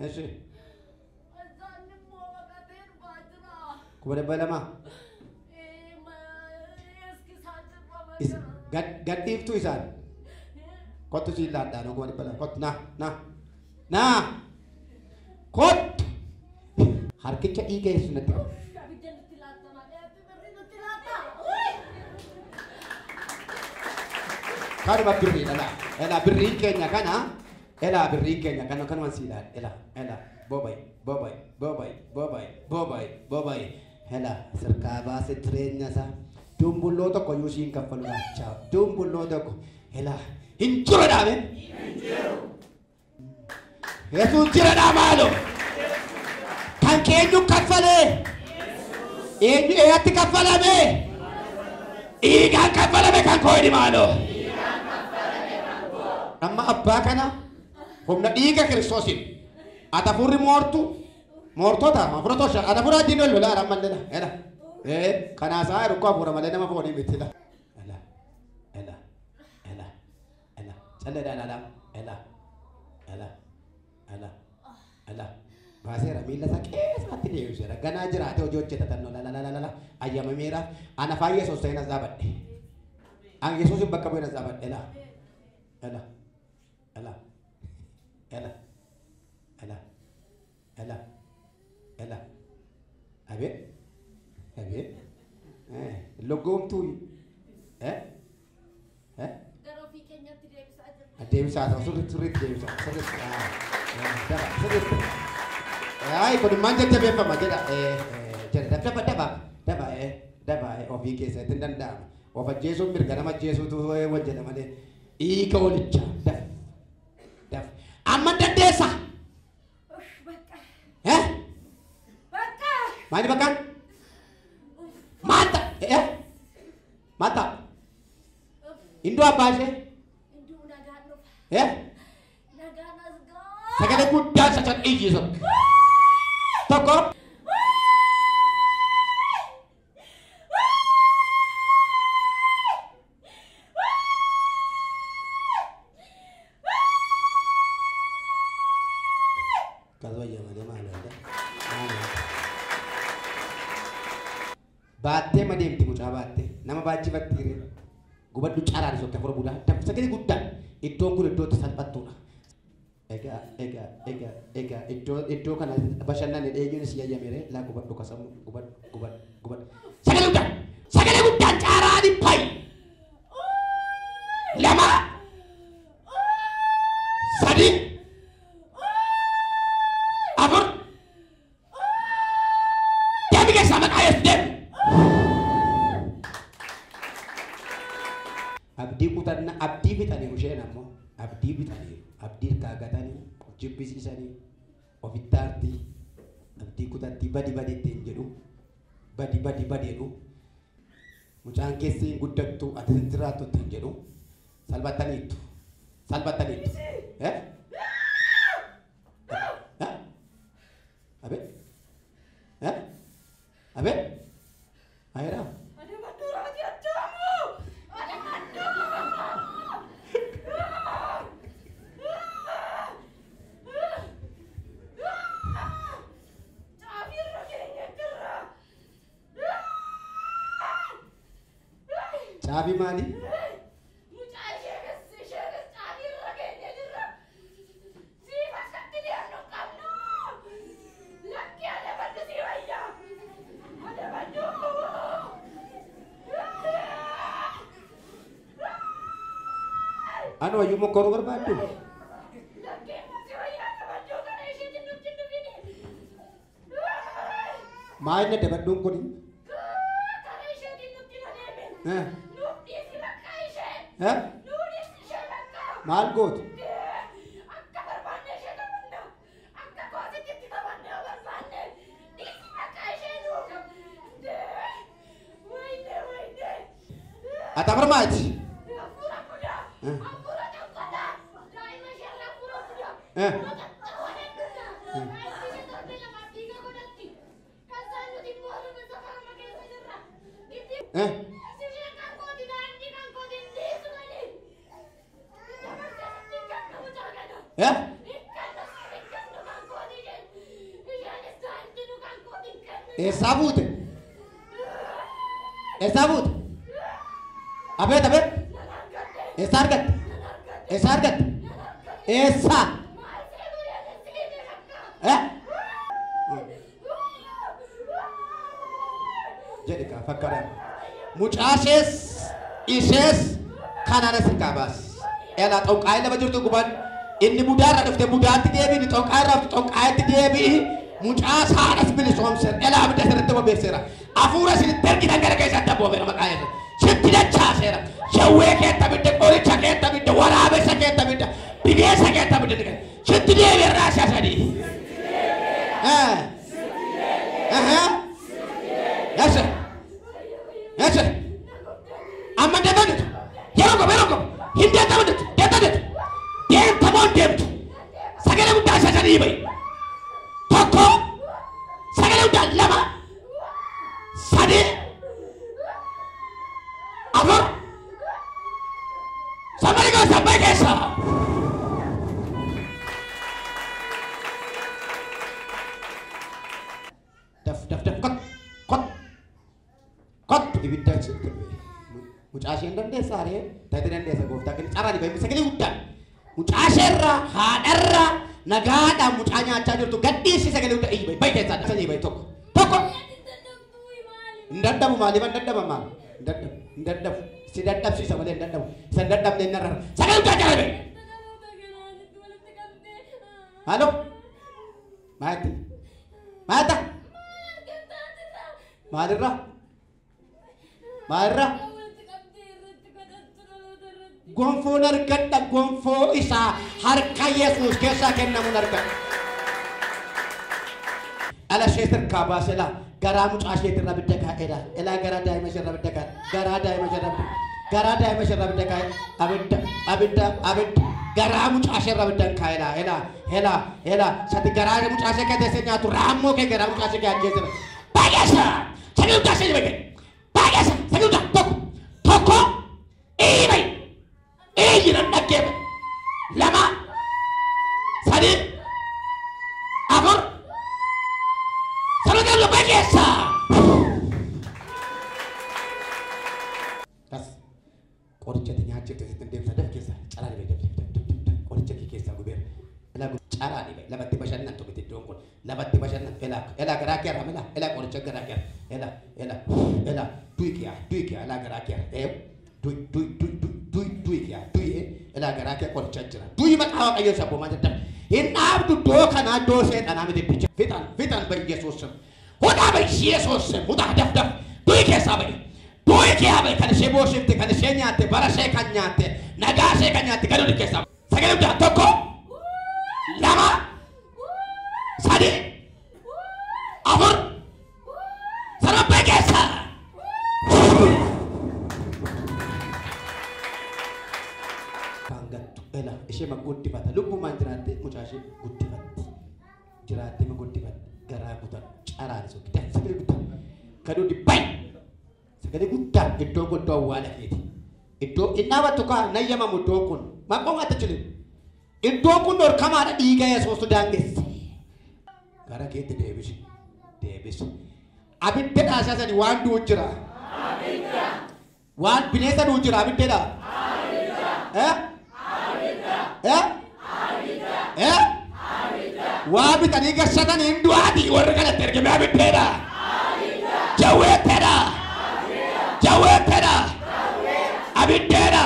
eshi 200,000 gadhiiftuu isaan kottu siin laadhaa 200,000 kottu na na na kottu harkicha dhiiga Yesuus natti qabu. Kanuma birriidha laa elaa birriin keenya kana elaa birriin keenya kana kanumaan sii laadha elaa elaa bobay bobay bobay bobay bobay bobay Hela sirkaa baase jireenya isaa dumbulloo tokko iyyuu siin kaffalu laachaa dumbulloo tokko hela hin jiru dhaame hin jiru Yesuus jira dhaamaalo kan keenyu kaffalee eenyu eeyatti kaffalame dhiigaan kaffalame kan koo hidhi maaloo amma abbaa kana humna dhiiga Kiristoosiin ati hafuurri moortu moortota hafuura tosha ati hafuura addiin ol lolaa ammallee ela Kanaasaa rukkoo hafuura malee nama foonii miti la. Ela ela ela ela calleedhaan ala ela ela ela ela baaseera miila isaa qeessaatti deebiseera ganaa jiraate hojii hojjetatan la la la la ayyamameera ana afaan Yesuus ta'een as dhaabadhe. An Yesuusin bakka bu'een as dhaabadhe la ela ela ela ela ela ela abeet abeet loggoomtuu Gara ofii keenyatti deebisaa jirra. Deebisaa ta'u sirriitti sirriitti deebisaa sirriitti sirriitti. Ay kun maal jajjabeeffama jedha jedha daba daba daba daba ofii keessatti hin danda'ama. Of ajjeesuun mirga nama ajjeesuutu hojjeta malee dhiiga olichaa daf daf amma dandeessa. Bakka. Bakka. Maali bakkaan? Maal ta'a? Maal ta'a? Indoo abbaa ishee? Induu nagaan dhufa. Nagaan as ga'a. Sagalee guddaan sasan iyyisu. Tokko. Baattee ma deemti mucaa baattee nama baachifatti hiree gubadhu caraan sokke afur budaa sagalee guddaan iddoon kun iddootti salphattuudha. Egaa egaa egaa egaa iddoo iddoo kana bashannanni eenyuun si yayyameere laa gubadhu kasamu gubadhu gubadhu gubadhu. Sagalee guddaan sagalee guddaan caraan payi 2 3 4 deemi keessaa maqaa Yesuus deemi. Abdii kutannaa abdii fixaniiru isheen ammoo abdii fixaniiru abdii kaagatanii of jibbisiisanii ofitti aartii abdii kutattii badi badi ittiin jedhu badi badi badi jedhu mucaan keessi hin guddattu ati hin jiraattu ittiin jedhu salphattaniittu salphattaniittu. Abe abe ayeraa. Caabii maali? Mucaa isheetis caabii irra keenya jirra. Siif akkatti deemnu qabnu. Lakki adabadhu si wayya. Adabadhu. Anu wayyuu mokkoruu barbaaddu? Lakki immoo si wayya adabadhu kana isheetiin nutti dhufini. Maal inni adabadhuun kuni? Kana isheetiin nutti na deebiin. Maal gootu? Akka barbaanne ishee taphanna. Akka koositti itti taphanne yoo barbaanne. Dhiisi maqaa ishee nuuf. Wayne wayne. Ati afurmaati? Hafuura budaa. Hafuura xonqolaa. Daa'ima ishee irraa hafuura budaa. Daa'imni ishee torbee lamaaf dhiiga godhatti. Kansaan nuti immoo safarama keessa jirra. Eessaa buute? Eessaa buute? Abeet abeet! Eessaa argatte? Eessaa argatte? Eessaa? Jedhi kaa fakkaadhaan. Mucaa ishees ishees kanaan as hirkaa baasi. Elaa xonqaa'ee lafa jirtu guban inni budaarra dhufte budaatti deebi'i xonqaa'ee dhufte xonqaa'eetti deebi'i mucaa saadhas bilisoomseera elaa abidda sirriitti bobeesseera hafuura isinitti ergitan gara keessatti abboomeera maqaa Yesuus sitti dachaaseera shawwee keetta bidda qoricha keetta bidda waraabessa keetta bidda bineessa keetta bidda sitti deebi'eerraa si'a sadii. Yes. Yes. Amma deebi'u yeroo qofa yeroo qofa hin deebi'u deebi'u deemtamoon deemtu sagalee guddaa si'a sadii bahi 1 sagalee guddaa 2 3 Sagalee gosa bahe keessa. Daf daf daf kot kot kot ibidda sitti dhufe. Mucaa isheen dandeessaa ree? Taatee dandeessa gooftaa kenna. Carraa ni bahe sagalee guddaan. Mucaa isheerraa haadharraa nagaadhaan mucaa nyaachaa jirtu gadhiisi sagalee guddaa iyyi bahe bahe keessaa sanyii bahe tokko tokko. Hin dadhabu maaliif hin dadhaba maal? Hin dadhabu hin dadhabu si dadhabsiisa malee hin dadhabu isa hin dadhabne hin narra sagalee guddaa carraa bahe. Halo maati maata maalirraa maalirraa gonfoon argadha gonfoo isaa harka Yesuus keessaa kennamuun argadha. Dhala ishee sirkaa baase laa garaa mucaa isheetirra abidda kaa'eedha. Elaa garaa daa'ima isheerra abidda kaa'e. Garaa daa'ima isheerra abidda garaa daa'ima isheerra abidda kaa'e. Abidda abidda abidda garaa mucaa isheerra abidda kaa'eedha. Elaa elaa elaa sati garaa mucaa ishee keessa nyaatu raammoo kee garaa mucaa ishee ajjeesera. Baay'eessa sagalee guddaa ishee bahe. Baay'eessa sagalee guddaa tokko tokko ii bahe. Iyyi nan dhaggeeffe. 2 3 4 Sagalee guddaa keessa. Tas qoricha nyaachifte sitti deemsa daf keessa carraa dhibee daf daf daf daf qoricha kee keessaa gubeera. Elaa carraa dhibee lafatti bashannantu miti iddoon kun lafatti bashannantu elaa elaa garaa kee irraa elaa elaa qoricha garaa kee elaa elaa elaa du'i kee du'i kee elaa garaa kee du'i du'i du'i du'i du'i kee du'i elaa garaa kee qoricha jira du'i maqaa Waaqayyoo isa abboomaa jedhama. Hin dhaabdu iddoo kanaa iddoo seexanaa miti bicha fixan fixan ba'i Yesuus sim hudhaa ba'i Yesuus sim hudhaa daf daf du'i keessaa ba'i. Du'i kee ba'i kan ishee booshifte kan ishee nyaatte bara ishee kan nyaatte nagaa ishee kan nyaatte gadi keessaa. Sagalee guddaa 1 2 3 4 sarara keessa. Kan gattu ela ishee guddifata lubbumaan jiraatte mucaa ishee guddifatti jiraatte guddifatti garaa guutan caraan isa guddaa sagalee guddaa kaduu dibbayi sagalee guddaa iddoo guddoo awwaala keeti iddoo inni dhaabattu kaa nayyamamu iddoon kun maqaa maata jiru iddoon kun dhorkamaadha dhiiga Yesuustu daangesse gara keetti deebisi deebisi abidda dhaasaa sani waan du'u jira waan bineensa du'u jira abiddeedha waa bitanii gashatan hin du'aati warri kanatti ergame abiddeedha jawweetteedha jawweetteedha abiddeedha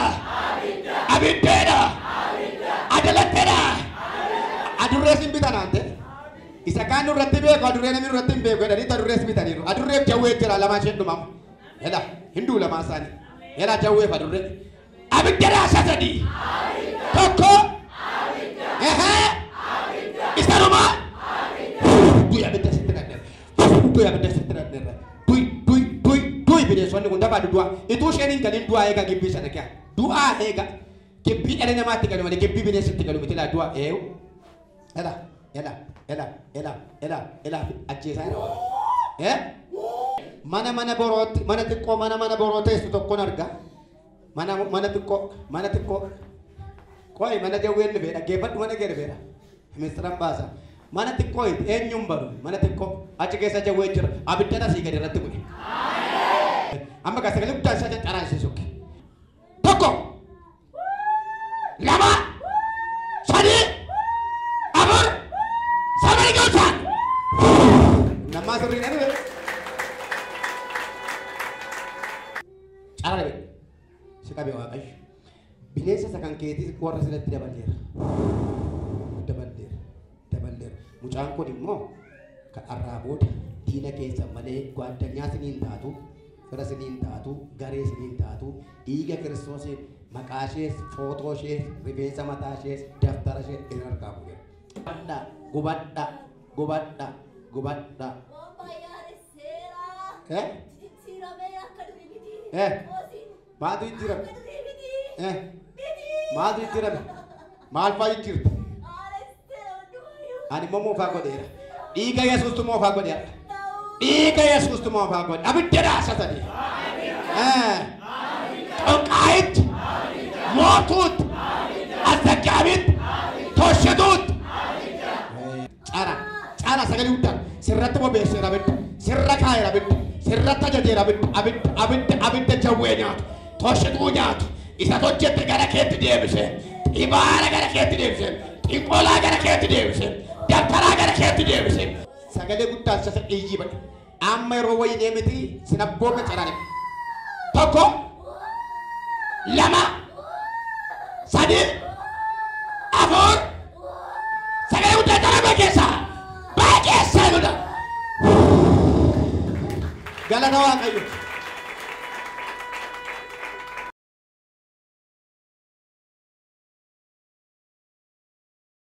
abiddeedha adalatteedha adurrees hin bitan aante isa kaan nurratti beeku adurree namni nurratti hin beeku jedhanii adurrees bitaniiru adurreef jawwee jira lamaan isheen dhumamu ela hinduu lamaan isaanii ela jawweef adurree abiddeedha sadii tokko isa dhuma du'i abidda sitti nadheera du'i abidda sitti nadheera du'i du'i du'i du'i bineensonni kun dafaa du'a ituu isheen hin galin du'aa eega gibbii sana kee du'aa eega gibbii dhala namaatti galu malee gibbii bineensitti galu miti laa du'aa eewu ela ela ela ela ela ela ajjeesaa jira waaqa mana mana borootti mana xiqqoo mana mana boroo teessu tokkoon arga mana mana xiqqoo mana xiqqoo qoy mana jawween dhufee dhaggeeffadhu mana kee dhufeedha ministiran baasa mana xiqqoo eenyuun baru mana xiqqoo achi keessa jawwee jira abidda asii gadi irratti bu'e amma gaa sagalee guddaa isaa caraan ishee sokke 1 2 3 4 sagalee guddaa namaa sirrii na dhufe carraa dhabe si qabe Waaqayyo bineensa isa kan keetii warra sinatti daballeera daballeera daballeera mucaan kun immoo kan arraa booda diina keessa malee gwaaddanyaa siniin taatu fira siniin taatu garee siniin taatu dhiiga Kiristoosiin maqaa ishees footoo ishees rifeensa mataa ishees daftara ishee isin harkaa bu'eera. Gubadhaa gubadhaa gubadhaa gubadhaa. Maaltu jijjiirame? Maaltu jijjiirame? Maal fa'aa jijjiirte? Ani immoo moofaa godheera. Dhiiga Yesuustu moofaa godheera. Dhiiga Yesuustu moofaa godhe. Abidda dhaasatanii. Xonqaayitti. Mootuutti. Iyyaa sagalee guddaan sirratti bobeesseera abidda, sirra kaa'eera abidda, sirratti ajajeera abidda, abidda, abidda, abidda jawwee nyaatu, toshituu nyaatu, isa hojjette gara keetti deebise, xibaara gara keetti deebise, xinqolaa gara keetti deebise, dabtaraa gara keetti deebise. Sagalee guddaan sasa iyyii badhe. Amma yeroo wayii deemiti sinabboome caraan. 1, 2, 3, 4. Sagalee guddaa caraan keessaa baay'ee keessaa godha. Galata Waaqayyo.